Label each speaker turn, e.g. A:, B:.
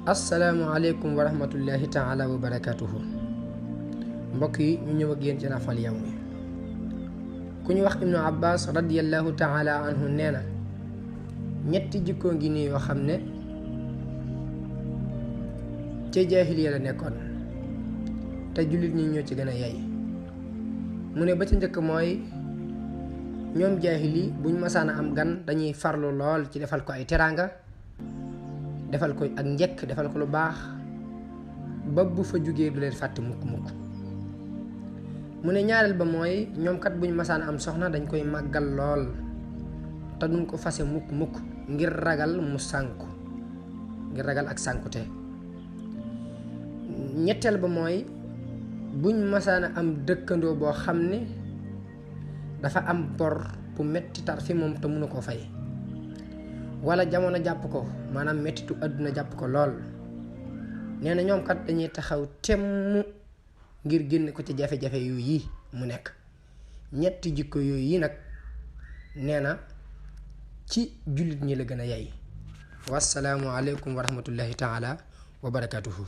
A: asalaamaaleykum wa rahmatullahi taala wa barakatuhu mbokk yi ñu ñëw ak yéen ci Nafal Yawmi ku ñu wax ibnu abbas radiyallahu taala anhu nee na ñetti jikkoo ngi nii yoo xam ne ca jaahiliya la nekkoon te jullit ñi ñoo ci gën a yey mu ne ba ca njëkk mooy ñoom jaahili buñ masaan a am gan dañuy farlu lool ci defal ko ay teraanga defal ko ak njëkk defal ko lu baax ba bu fa jógee du leen fàtte mukk mu ne ñaareel ba mooy ñoom kat buñ masaan am soxna dañ koy màggal lool te duñ ko fase mukk ngir ragal mu sànku ngir ragal ak sànkute ñetteel ba mooy buñ masaan a am dëkkandoo boo xam ne dafa am bor bu metti tar fi moom te mënu ko fay wala jamono jàpp ko maanaam mettitu àdduna jàpp ko lool nee na ñoom kat dañuy taxaw temm ngir génn ko ci jafe-jafe yooyu yi mu nekk ñetti jikko yooyu yi nag nee na ci jullit ñi la gën a yey wassalaamu aleykum wa rahmatullahi taala wa barakatuhu